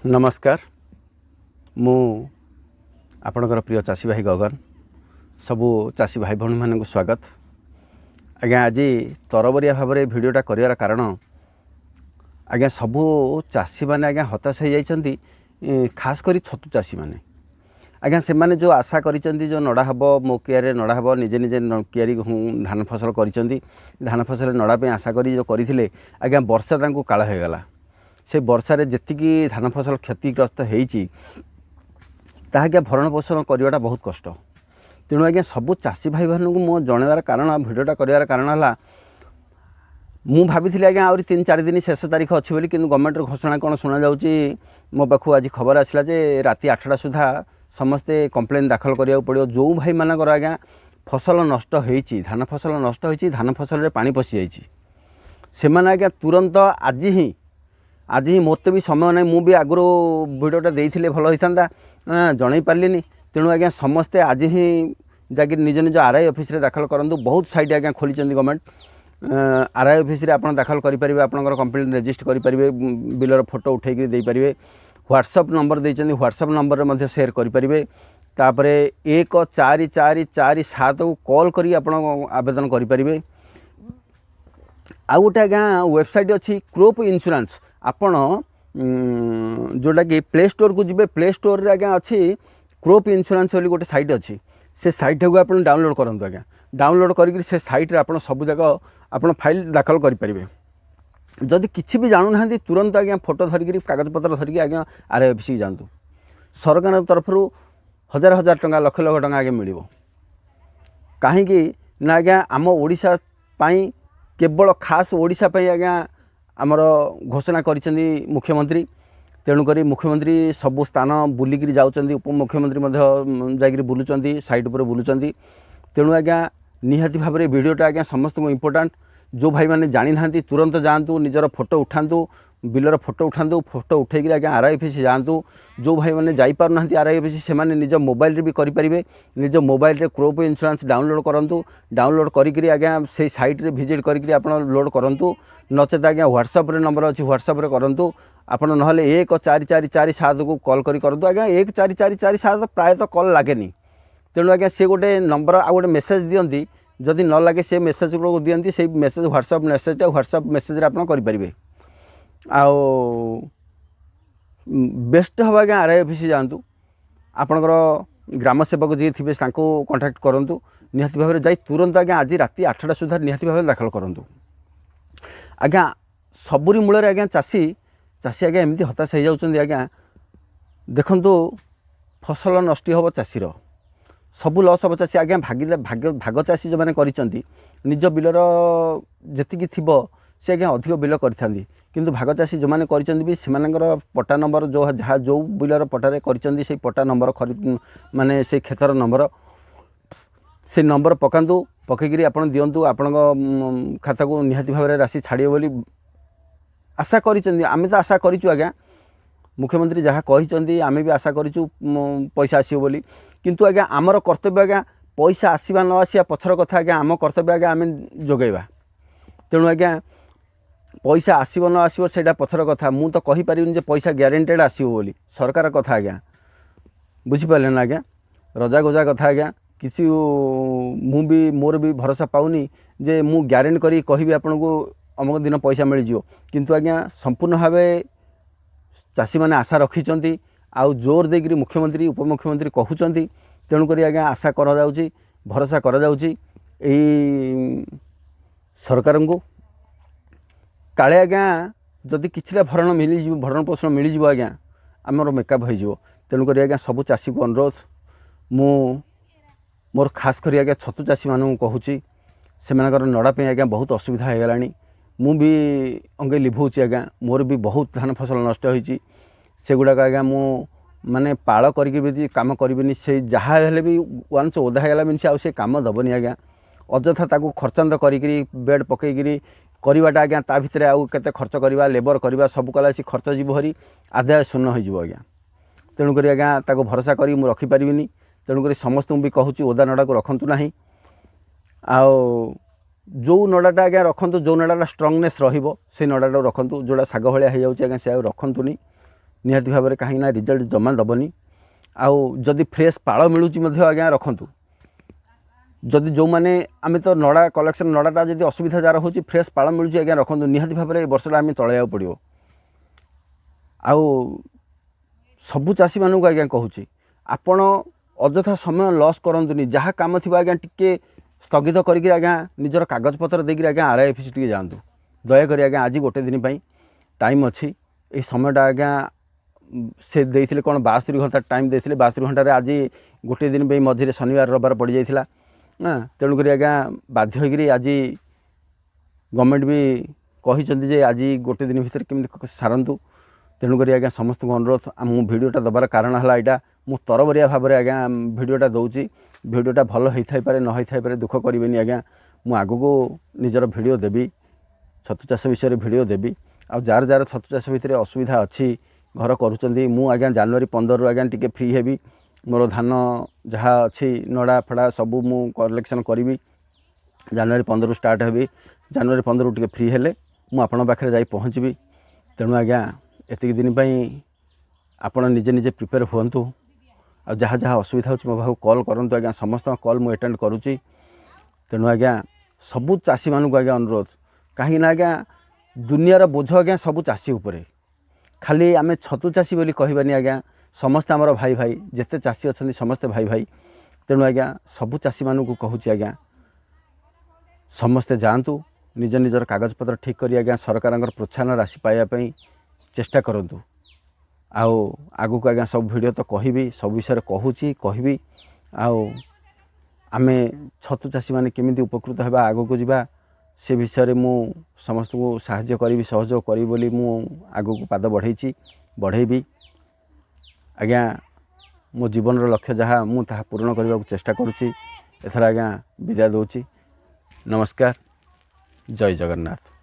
ନମସ୍କାର, ମୁଁ ଆପଣଙ୍କର ପ୍ରିୟ ଚାଷୀ ଭାଇ ଗଗନ। ସବୁ ଚାଷୀ ଭାଇ ଭଉଣୀମାନଙ୍କୁ ସ୍ୱାଗତ। ଆଜ୍ଞା, ଆଜି ତରବରିଆ ଭାବରେ ଭିଡ଼ିଓଟା କରିବାର କାରଣ ଆଜ୍ଞା, ସବୁ ଚାଷୀମାନେ ଆଜ୍ଞା ହତାଶ ହେଇଯାଇଛନ୍ତି, ଖାସ କରି ଛତୁ ଚାଷୀମାନେ। ଆଜ୍ଞା, ସେମାନେ ଯେଉଁ ଆଶା କରିଛନ୍ତି, ଯେଉଁ ନଡ଼ା ହେବ, ମୋ କିଆରିରେ ନଡ଼ା ହେବ, ନିଜେ ନିଜେ କିଆରି ଧାନ ଫସଲ କରିଛନ୍ତି, ଧାନ ଫସଲରେ ନଡ଼ା ପାଇଁ ଆଶା କରି ଯେଉଁ କରିଥିଲେ ଆଜ୍ଞା, ବର୍ଷା ତାଙ୍କୁ କାଳ ହେଇଗଲା। ସେ ବର୍ଷାରେ ଯେତିକି ଧାନ ଫସଲ କ୍ଷତିଗ୍ରସ୍ତ ହେଇଛି, ତାହା ଆଜ୍ଞା ଭରଣ ପୋଷଣ କରିବାଟା ବହୁତ କଷ୍ଟ। ତେଣୁ ଆଜ୍ଞା, ସବୁ ଚାଷୀ ଭାଇମାନଙ୍କୁ ମୁଁ ଜଣାଇବାର କାରଣ, ଭିଡ଼ିଓଟା କରିବାର କାରଣ ହେଲା, ମୁଁ ଭାବିଥିଲି ଆଜ୍ଞା ଆହୁରି 3-4 ଦିନ ଶେଷ ତାରିଖ ଅଛି ବୋଲି। କିନ୍ତୁ ଗଭର୍ଣ୍ଣମେଣ୍ଟର ଘୋଷଣା କ'ଣ ଶୁଣାଯାଉଛି, ମୋ ପାଖକୁ ଆଜି ଖବର ଆସିଲା ଯେ ରାତି 8ଟା ସୁଦ୍ଧା ସମସ୍ତେ କମ୍ପ୍ଲେନ୍ ଦାଖଲ କରିବାକୁ ପଡ଼ିବ। ଯେଉଁ ଭାଇମାନଙ୍କର ଆଜ୍ଞା ଫସଲ ନଷ୍ଟ ହେଇଛି, ଧାନ ଫସଲ ନଷ୍ଟ ହେଇଛି, ଧାନ ଫସଲରେ ପାଣି ପଶିଯାଇଛି, ସେମାନେ ଆଜ୍ଞା ତୁରନ୍ତ ଆଜି ହିଁ, ଆଜି ହିଁ। ମୋତେ ବି ସମୟ ନାହିଁ, ମୁଁ ବି ଆଗରୁ ଭିଡ଼ିଓଟା ଦେଇଥିଲେ ଭଲ ହେଇଥାନ୍ତା, ଜଣାଇ ପାରିଲିନି। ତେଣୁ ଆଜ୍ଞା, ସମସ୍ତେ ଆଜି ହିଁ ଯାଇକି ନିଜ ନିଜ ଆର୍ I ଅଫିସରେ ଦାଖଲ କରନ୍ତୁ। ବହୁତ ସାଇଟ୍ ଆଜ୍ଞା ଖୋଲିଛନ୍ତି ଗଭର୍ଣ୍ଣମେଣ୍ଟ। ଆର୍ I ଅଫିସରେ ଆପଣ ଦାଖଲ କରିପାରିବେ, ଆପଣଙ୍କର କମ୍ପ୍ଲେନ୍ ରେଜିଷ୍ଟର କରିପାରିବେ, ବିଲର ଫଟୋ ଉଠେଇକି ଦେଇପାରିବେ। ହ୍ୱାଟ୍ସଅପ୍ ନମ୍ବର ଦେଇଛନ୍ତି, ହ୍ୱାଟ୍ସଅପ୍ ନମ୍ବରରେ ମଧ୍ୟ ସେୟାର କରିପାରିବେ। ତାପରେ 14447କୁ କଲ୍ କରି ଆପଣ ଆବେଦନ କରିପାରିବେ। ଆଉ ଗୋଟେ ଆଜ୍ଞା ୱେବସାଇଟ୍ ଅଛି, କ୍ରୋପ୍ ଇନ୍ସୁରାନ୍ସ। ଆପଣ ଯେଉଁଟାକି ପ୍ଲେ ଷ୍ଟୋରକୁ ଯିବେ, ପ୍ଲେ ଷ୍ଟୋରରେ ଆଜ୍ଞା ଅଛି କ୍ରୋପ୍ ଇନ୍ସୁରାନ୍ସ ବୋଲି ଗୋଟେ ସାଇଟ୍ ଅଛି। ସେ ସାଇଟ୍ଟାକୁ ଆପଣ ଡାଉନଲୋଡ଼୍ କରନ୍ତୁ ଆଜ୍ଞା। ଡାଉନଲୋଡ଼୍ କରିକିରି ସେ ସାଇଟ୍ରେ ଆପଣ ସବୁଯାକ ଆପଣ ଫାଇଲ୍ ଦାଖଲ କରିପାରିବେ। ଯଦି କିଛି ବି ଜାଣୁନାହାନ୍ତି, ତୁରନ୍ତ ଆଜ୍ଞା ଫଟୋ ଧରିକିରି, କାଗଜପତ୍ର ଧରିକି ଆଜ୍ଞା ଆର୍ I ଅଫିସିକି ଯାଆନ୍ତୁ। ସରକାରଙ୍କ ତରଫରୁ ହଜାର ହଜାର ଟଙ୍କା, ଲକ୍ଷ ଲକ୍ଷ ଟଙ୍କା ଆଜ୍ଞା ମିଳିବ। କାହିଁକି ନା ଆଜ୍ଞା, ଆମ ଓଡ଼ିଶା ପାଇଁ, କେବଳ ଖାସ୍ ଓଡ଼ିଶା ପାଇଁ ଆଜ୍ଞା ଆମର ଘୋଷଣା କରିଛନ୍ତି ମୁଖ୍ୟମନ୍ତ୍ରୀ। ତେଣୁକରି ମୁଖ୍ୟମନ୍ତ୍ରୀ ସବୁ ସ୍ଥାନ ବୁଲିକିରି ଯାଉଛନ୍ତି, ଉପମୁଖ୍ୟମନ୍ତ୍ରୀ ମଧ୍ୟ ଯାଇକିରି ବୁଲୁଛନ୍ତି, ସାଇଟ୍ ଉପରେ ବୁଲୁଛନ୍ତି। ତେଣୁ ଆଜ୍ଞା, ନିହାତି ଭାବରେ ଭିଡ଼ିଓଟା ଆଜ୍ଞା ସମସ୍ତଙ୍କୁ ଇମ୍ପୋର୍ଟାଣ୍ଟ। ଯେଉଁ ଭାଇମାନେ ଜାଣିନାହାନ୍ତି, ତୁରନ୍ତ ଯାଆନ୍ତୁ, ନିଜର ଫଟୋ ଉଠାନ୍ତୁ, ବିଲର ଫଟୋ ଉଠାନ୍ତୁ। ଫଟୋ ଉଠେଇକିରି ଆଜ୍ଞା ଆର୍ I office ଯାଆନ୍ତୁ। ଯେଉଁ ଭାଇମାନେ ଯାଇପାରୁନାହାନ୍ତି ଆର୍ I office, ସେମାନେ ନିଜ ମୋବାଇଲରେ ବି କରିପାରିବେ। ନିଜ ମୋବାଇଲରେ କ୍ରୋପ୍ ଇନ୍ସୁରାନ୍ସ ଡାଉନଲୋଡ଼୍ କରନ୍ତୁ। ଡାଉନଲୋଡ଼୍ କରିକିରି ଆଜ୍ଞା ସେଇ ସାଇଟ୍ରେ ଭିଜିଟ୍ କରିକିରି ଆପଣ ଲୋଡ଼୍ କରନ୍ତୁ। ନଚେତ ଆଜ୍ଞା ହ୍ୱାଟ୍ସଆପ୍ରେ ନମ୍ବର ଅଛି, ହ୍ୱାଟ୍ସଆପ୍ରେ କରନ୍ତୁ ଆପଣ। ନହେଲେ 14447କୁ କଲ୍ କରି କରନ୍ତୁ। ଆଜ୍ଞା, 14447 ପ୍ରାୟତଃ କଲ୍ ଲାଗେନି। ତେଣୁ ଆଜ୍ଞା ସେ ଗୋଟେ ନମ୍ବର ଆଉ ଗୋଟେ ମେସେଜ୍ ଦିଅନ୍ତି। ଯଦି ନ ଲାଗେ, ସେ ମେସେଜ୍ ଦିଅନ୍ତି। ସେଇ ମେସେଜ୍, ହ୍ୱାଟ୍ସଆପ୍ ମେସେଜଟା, ହ୍ୱାଟ୍ସଆପ୍ ମେସେଜରେ ଆପଣ କରିପାରିବେ। ଆଉ ବେଷ୍ଟ ହେବ ଆଜ୍ଞା ଆର୍ I office ଯାଆନ୍ତୁ। ଆପଣଙ୍କର ଗ୍ରାମ ସେବକ ଯିଏ ଥିବେ, ତାଙ୍କୁ କଣ୍ଟାକ୍ଟ କରନ୍ତୁ। ନିହାତି ଭାବରେ ଯାଇ ତୁରନ୍ତ ଆଜ୍ଞା ଆଜି ରାତି 8ଟା ସୁଦ୍ଧା ନିହାତି ଭାବରେ ଦାଖଲ କରନ୍ତୁ। ଆଜ୍ଞା, ସବୁରି ମୂଳରେ ଆଜ୍ଞା ଚାଷୀ ଆଜ୍ଞା ଏମିତି ହତାଶ ହେଇଯାଉଛନ୍ତି। ଆଜ୍ଞା ଦେଖନ୍ତୁ, ଫସଲ ନଷ୍ଟ ହେବ ଚାଷୀର, ସବୁ ଲସ୍ ହେବ ଚାଷୀ ଆଜ୍ଞା। ଭାଗିଲେ ଭାଗ ଭାଗ ଚାଷୀ ଯେଉଁମାନେ କରିଛନ୍ତି, ନିଜ ବିଲର ଯେତିକି ଥିବ, ସେ ଆଜ୍ଞା ଅଧିକ ବିଲ କରିଥାନ୍ତି। କିନ୍ତୁ ଭାଗ ଚାଷୀ ଯେଉଁମାନେ କରିଛନ୍ତି ବି, ସେମାନଙ୍କର ପଟା ନମ୍ବର ଯେଉଁ ଯାହା ଯେଉଁ ବିଲର ପଟାରେ କରିଛନ୍ତି, ସେଇ ପଟା ନମ୍ବର ଖରି ମାନେ ସେଇ କ୍ଷେତର ନମ୍ବର, ସେ ନମ୍ବର ପକାନ୍ତୁ। ପକାଇକିରି ଆପଣ ଦିଅନ୍ତୁ। ଆପଣଙ୍କ ଖାତାକୁ ନିହାତି ଭାବରେ ରାଶି ଛାଡ଼ିବ ବୋଲି ଆଶା କରିଛନ୍ତି। ଆମେ ତ ଆଶା କରିଛୁ ଆଜ୍ଞା, ମୁଖ୍ୟମନ୍ତ୍ରୀ ଯାହା କହିଛନ୍ତି, ଆମେ ବି ଆଶା କରିଛୁ ପଇସା ଆସିବ ବୋଲି। କିନ୍ତୁ ଆଜ୍ଞା, ଆମର କର୍ତ୍ତବ୍ୟ ଆଜ୍ଞା, ପଇସା ଆସିବା ନ ଆସିବା ପଛର କଥା ଆଜ୍ଞା, ଆମ କର୍ତ୍ତବ୍ୟ ଆଜ୍ଞା ଆମେ ଯୋଗାଇବା। ତେଣୁ ଆଜ୍ଞା, ପଇସା ଆସିବ ନ ଆସିବ ସେଇଟା ପଛର କଥା। ମୁଁ ତ କହିପାରିବିନି ଯେ ପଇସା ଗ୍ୟାରେଣ୍ଟେଡ଼ ଆସିବ ବୋଲି। ସରକାର କଥା ଆଜ୍ଞା, ବୁଝିପାରିଲେ ନା ଆଜ୍ଞା? ରଜା ଗଜା କଥା ଆଜ୍ଞା। କିଛି ମୁଁ ବି, ମୋର ବି ଭରସା ପାଉନି ଯେ ମୁଁ ଗ୍ୟାରେଣ୍ଟି କରି କହିବି ଆପଣଙ୍କୁ ଅମକ ଦିନ ପଇସା ମିଳିଯିବ। କିନ୍ତୁ ଆଜ୍ଞା, ସମ୍ପୂର୍ଣ୍ଣ ଭାବେ ଚାଷୀମାନେ ଆଶା ରଖିଛନ୍ତି ଆଉ ଜୋର ଦେଇକରି ମୁଖ୍ୟମନ୍ତ୍ରୀ, ଉପମୁଖ୍ୟମନ୍ତ୍ରୀ କହୁଛନ୍ତି। ତେଣୁକରି ଆଜ୍ଞା ଆଶା କରାଯାଉଛି, ଭରସା କରାଯାଉଛି ଏଇ ସରକାରଙ୍କୁ। କାଳେ ଆଜ୍ଞା ଯଦି କିଛିଟା ଭରଣ ମିଳିଯିବ, ଭରଣ ପୋଷଣ ମିଳିଯିବ ଆଜ୍ଞା, ଆମର ମେକଅପ୍ ହେଇଯିବ। ତେଣୁକରି ଆଜ୍ଞା, ସବୁ ଚାଷୀକୁ ଅନୁରୋଧ, ମୁଁ ମୋର ଖାସ କରି ଆଜ୍ଞା ଛତୁ ଚାଷୀମାନଙ୍କୁ କହୁଛି, ସେମାନଙ୍କର ନଡ଼ା ପାଇଁ ଆଜ୍ଞା ବହୁତ ଅସୁବିଧା ହେଇଗଲାଣି। ମୁଁ ବି ଅଙ୍ଗେ ଲିଭଉଛି ଆଜ୍ଞା। ମୋର ବି ବହୁତ ଧାନ ଫସଲ ନଷ୍ଟ ହୋଇଛି। ସେଗୁଡ଼ାକ ଆଜ୍ଞା ମୁଁ ମାନେ ପାଳ କରିକି ବି କାମ କରିବିନି। ସେଇ ଯାହା ହେଲେ ବି ୱାନ୍ସ ଓଦା ହେଇଗଲା ମିନ୍ସ ଆଉ ସେ କାମ ଦେବନି ଆଜ୍ଞା। ଅଯଥା ତାକୁ ଖର୍ଚ୍ଚାନ୍ତ କରିକିରି, ବେଡ଼୍ ପକାଇକିରି କରିବାଟା ଆଜ୍ଞା, ତା ଭିତରେ ଆଉ କେତେ ଖର୍ଚ୍ଚ କରିବା, ଲେବର କରିବା, ସବୁ କଲା ସେ ଖର୍ଚ୍ଚ ଯିବ ହରି, ଆଦାୟ ଶୂନ୍ୟ ହୋଇଯିବ ଆଜ୍ଞା। ତେଣୁକରି ଆଜ୍ଞା, ତାକୁ ଭରସା କରି ମୁଁ ରଖିପାରିବିନି। ତେଣୁକରି ସମସ୍ତଙ୍କୁ ବି କହୁଛି, ଓଦା ନଡ଼ାକୁ ରଖନ୍ତୁ ନାହିଁ। ଆଉ ଯେଉଁ ନଡ଼ାଟା ଆଜ୍ଞା ରଖନ୍ତୁ, ଯେଉଁ ନଡ଼ାଟା ଷ୍ଟ୍ରଙ୍ଗନେସ୍ ରହିବ, ସେଇ ନଡ଼ାଟାକୁ ରଖନ୍ତୁ। ଯେଉଁଟା ଶାଗ ଭଳିଆ ହେଇଯାଉଛି ଆଜ୍ଞା, ସେ ଆଉ ରଖନ୍ତୁନି। ନିହାତି ଭାବରେ, କାହିଁକିନା ରିଜଲ୍ଟ ଜମା ଦେବନି। ଆଉ ଯଦି ଫ୍ରେଶ୍ ପାଳ ମିଳୁଛି ମଧ୍ୟ ଆଜ୍ଞା ରଖନ୍ତୁ। ଯଦି ଯେଉଁମାନେ ଆମେ ତ ନଡ଼ା କଲେକ୍ସନ୍, ନଡ଼ାଟା ଯଦି ଅସୁବିଧା ଯାହାର ହେଉଛି, ଫ୍ରେଶ୍ ପାଳ ମିଳୁଛି ଆଜ୍ଞା ରଖନ୍ତୁ। ନିହାତି ଭାବରେ ଏ ବର୍ଷଟା ଆମେ ଚଳାଇବାକୁ ପଡ଼ିବ। ଆଉ ସବୁ ଚାଷୀମାନଙ୍କୁ ଆଜ୍ଞା କହୁଛି, ଆପଣ ଅଯଥା ସମୟ ଲସ୍ କରନ୍ତୁନି। ଯାହା କାମ ଥିବ ଆଜ୍ଞା ଟିକେ ସ୍ଥଗିତ କରିକି ଆଜ୍ଞା ନିଜର କାଗଜପତ୍ର ଦେଇକିରି ଆଜ୍ଞା ଆର୍ I office ଟିକେ ଯାଆନ୍ତୁ ଦୟାକରି ଆଜ୍ଞା। ଆଜି ଗୋଟେ ଦିନ ପାଇଁ ଟାଇମ୍ ଅଛି। ଏଇ ସମୟଟା ଆଜ୍ଞା ସେ ଦେଇଥିଲେ କ'ଣ 72 ଘଣ୍ଟା ଟାଇମ୍ ଦେଇଥିଲେ। 72 ଘଣ୍ଟାରେ ଆଜି ଗୋଟିଏ ଦିନ ପାଇଁ ମଝିରେ ଶନିବାର ରବିବାର ପଡ଼ିଯାଇଥିଲା ନା, ତେଣୁକରି ଆଜ୍ଞା ବାଧ୍ୟ ହୋଇକିରି ଆଜି ଗଭର୍ଣ୍ଣମେଣ୍ଟ ବି କହିଛନ୍ତି ଯେ ଆଜି ଗୋଟେ ଦିନ ଭିତରେ କେମିତି ସାରନ୍ତୁ। ତେଣୁକରି ଆଜ୍ଞା ସମସ୍ତଙ୍କୁ ଅନୁରୋଧ। ମୁଁ ଭିଡ଼ିଓଟା ଦେବାର କାରଣ ହେଲା ଏଇଟା, ମୁଁ ତରବରିଆ ଭାବରେ ଆଜ୍ଞା ଭିଡ଼ିଓଟା ଦେଉଛି। ଭିଡ଼ିଓଟା ଭଲ ହେଇଥାଇପାରେ, ନ ହେଇଥାଇପାରେ, ଦୁଃଖ କରିବେନି ଆଜ୍ଞା। ମୁଁ ଆଗକୁ ନିଜର ଭିଡ଼ିଓ ଦେବି, ଛତୁ ଚାଷ ବିଷୟରେ ଭିଡ଼ିଓ ଦେବି। ଆଉ ଯାହାର ଯାହାର ଛତୁ ଚାଷ ଭିତରେ ଅସୁବିଧା ଅଛି, ଘର କରୁଛନ୍ତି, ମୁଁ ଆଜ୍ଞା ଜାନୁଆରୀ 15ରୁ ଆଜ୍ଞା ଟିକେ ଫ୍ରି ହେବି। ମୋର ଧାନ ଯାହା ଅଛି, ନଡ଼ା ଫଡ଼ା ସବୁ ମୁଁ କଲେକ୍ସନ୍ କରିବି। ଜାନୁଆରୀ 15ରୁ ଷ୍ଟାର୍ଟ ହେବି। ଜାନୁଆରୀ 15ରୁ ଟିକେ ଫ୍ରି ହେଲେ ମୁଁ ଆପଣଙ୍କ ପାଖରେ ଯାଇ ପହଞ୍ଚିବି। ତେଣୁ ଆଜ୍ଞା ଏତିକି ଦିନ ପାଇଁ ଆପଣ ନିଜେ ନିଜେ ପ୍ରିପେୟାର ହୁଅନ୍ତୁ। ଆଉ ଯାହା ଯାହା ଅସୁବିଧା ହେଉଛି ମୋ ପାଖକୁ କଲ୍ କରନ୍ତୁ ଆଜ୍ଞା। ସମସ୍ତଙ୍କ କଲ୍ ମୁଁ ଆଟେଣ୍ଡ କରୁଛି। ତେଣୁ ଆଜ୍ଞା ସବୁ ଚାଷୀମାନଙ୍କୁ ଆଜ୍ଞା ଅନୁରୋଧ, କାହିଁକିନା ଆଜ୍ଞା ଦୁନିଆର ବୋଝ ଆଜ୍ଞା ସବୁ ଚାଷୀ ଉପରେ। ଖାଲି ଆମେ ଛତୁ ଚାଷୀ ବୋଲି କହିବାନି ଆଜ୍ଞା, ସମସ୍ତେ ଆମର ଭାଇ ଭାଇ। ଯେତେ ଚାଷୀ ଅଛନ୍ତି ସମସ୍ତେ ଭାଇ ଭାଇ। ତେଣୁ ଆଜ୍ଞା ସବୁ ଚାଷୀମାନଙ୍କୁ କହୁଛି ଆଜ୍ଞା, ସମସ୍ତେ ଯାଆନ୍ତୁ, ନିଜ ନିଜର କାଗଜପତ୍ର ଠିକ୍ କରି ଆଜ୍ଞା ସରକାରଙ୍କର ପ୍ରୋତ୍ସାହନ ରାଶି ପାଇବା ପାଇଁ ଚେଷ୍ଟା କରନ୍ତୁ। ଆଉ ଆଗକୁ ଆଜ୍ଞା ସବୁ ଭିଡ଼ିଓ ତ କହିବି, ସବୁ ବିଷୟରେ କହୁଛି, କହିବି। ଆଉ ଆମେ ଛତୁ ଚାଷୀମାନେ କେମିତି ଉପକୃତ ହେବା, ଆଗକୁ ଯିବା, ସେ ବିଷୟରେ ମୁଁ ସମସ୍ତଙ୍କୁ ସାହାଯ୍ୟ କରିବି, ସହଯୋଗ କରିବି ବୋଲି ମୁଁ ଆଗକୁ ପାଦ ବଢ଼େଇଛି, ବଢ଼େଇବି ଆଜ୍ଞା। ମୋ ଜୀବନର ଲକ୍ଷ୍ୟ ଯାହା, ମୁଁ ତାହା ପୂରଣ କରିବାକୁ ଚେଷ୍ଟା କରୁଛି। ଏଥର ଆଜ୍ଞା ବିଦାୟ ଦେଉଛି। ନମସ୍କାର, ଜୟ ଜଗନ୍ନାଥ।